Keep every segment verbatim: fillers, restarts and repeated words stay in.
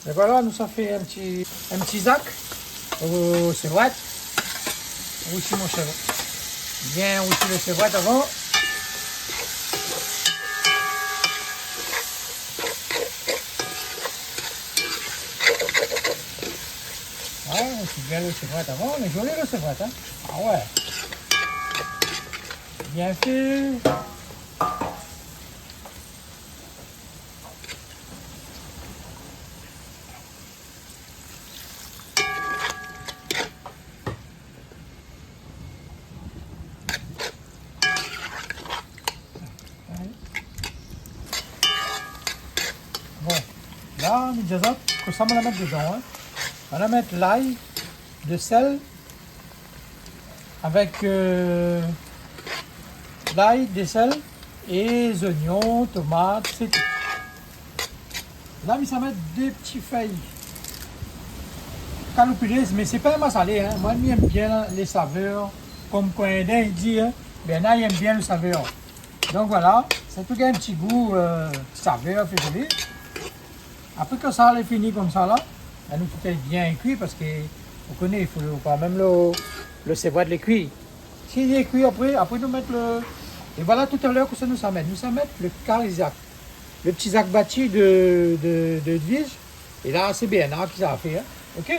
É voilà, nou sa fé in ti, in ti zak o sévrèt. Rousi mon sévrèt. Bien rousi lo sévrèt avan. Ouais, rousi bien lo sévrèt avan. Lé zoli lo sévrèt, hein. Ah ouais. Bien fé. Bon, la, mi di azot, kosa ma la mèt dedan, hein. Ma la mèt lay, de sèl, avèk, euh, lay, de sèl, é zoignon, tomat, sé tou. La, mi sa mèt dé ti fèy kaloupilé, mé sé pa in masalé, hein. Moin, mi èm bien lé savèr, konm kan Indien i di, hein. Bin, la, i èm bien lo savèr. Donk voilà, sa i done in ti gou, euh, savèr, fé zoli. Apré, kan sa lé fini konmsa la, bin, nou kit ali bien kui, parske ou koné, i fo lo, kan mèm lo, lo sévrèt lé kui. Si lé kui apré, apré nou mèt lo, é voilà, talèr kosa nou sa mèt. Nou sa mèt lo kari zak. Lo ti zak bati de, de, de Edwige. É la, sé Bernard ki sa fé, hein. OK ?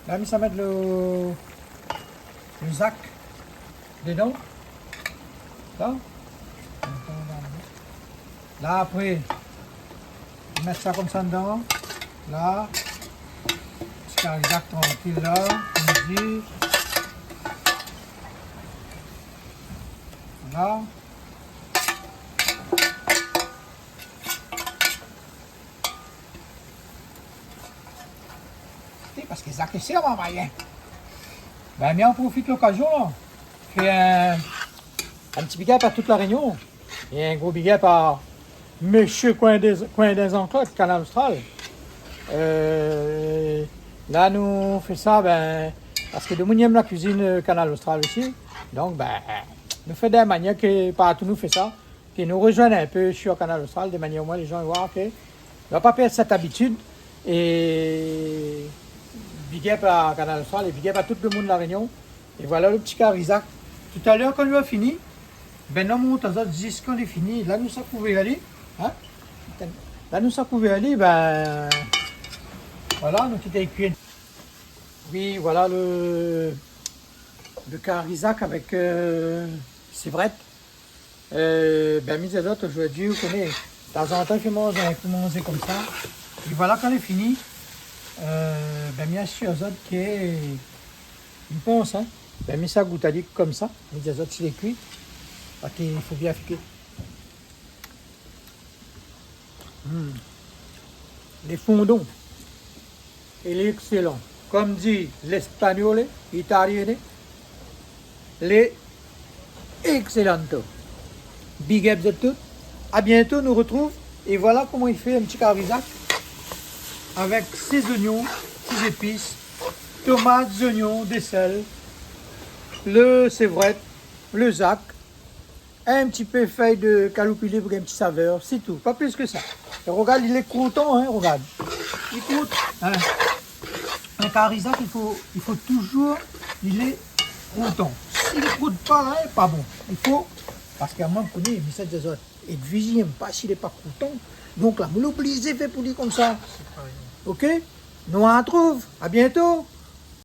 La, mi sa mèt lo, lo zak dedan. La. La, apré, mèt sa konmsa dedan. La. Ti kari zak trankil la, konm di. Voilà. É parske zak lé sèr, ma moiyin. Bin, mi profit lokazion la. Fé in, in ti big up a tout La Rényon. É in gro big up a mésyé Coin des, Coin des Jean-Claude, Kanal Austral. Euh, la, nou fé sa, bin, parske demoun i èm la kuizine, euh, Kanal Austral osi. Donk, bin, nou fé d'in manièr ke partou nou fé sa. Pi nou rozoinn in pé sur Kanal Austral, de manièr omoin lé jan i voi ke nou va pa pèrd sèt abitid. É big up a Kanal Austral é big up a tout demoun La Rényon. É voilà lo ti kari zak. Talèr, kan nou va fini, bin, nou mont azot ziska lé fini. La, nou sa kouvèr ali, hein. La, nou sa kouvèr ali, bin, voilà, nou kit ali kui. Oui, voilà lo, lo kari zak avèk, euh, sévrèt. Euh, bin, mi di azot, zordi, ou koné, tazantan, i fé manzé, i fé manzé konmsa. É voilà, kan lé fini, euh, bin, mi asir azot ke, mi pans, hein, bin, mi sa gout ali konmsa, mi di azot si lé kui, parske i fo bien fé kui. Hmm. Lé fondon. É lé ékselan. Konm di lé Espagnol, Italien, lé ékselanto. Big up zot tout. A bientô, nou rotrouv. É voilà koman i fé in ti kari zak avèk sé zoignon, sé zépis, tomat, zoignon, de sèl, lo sévrèt, lo zak, in ti pé fèy de kaloupilé pou in ti savèr, sé tou, pa plis ke sa. É rogard, lé kroutan, hein, rogard. Li krout, hein. In kari zak, i fo, i fo touzour, lé kroutan. Si li krout pa, hein, pa bon. I fo, parske amoin, ou koné, mi sa di azot, Edwige i èm pa si lé pa kroutan. Donk la, moin lé oblizé fé pou li konmsa. Sé pa rien. OK ? Nou artrouv. A bientô.